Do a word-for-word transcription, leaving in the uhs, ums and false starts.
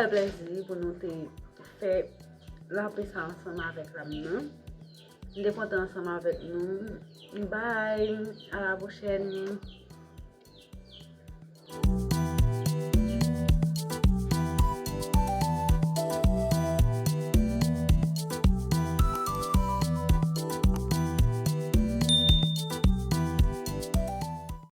Plèzi pou nou te fè lapè sa ansanm avèk lam nan. M te kontan ansanm avèk nou. Bye, à la prochaine.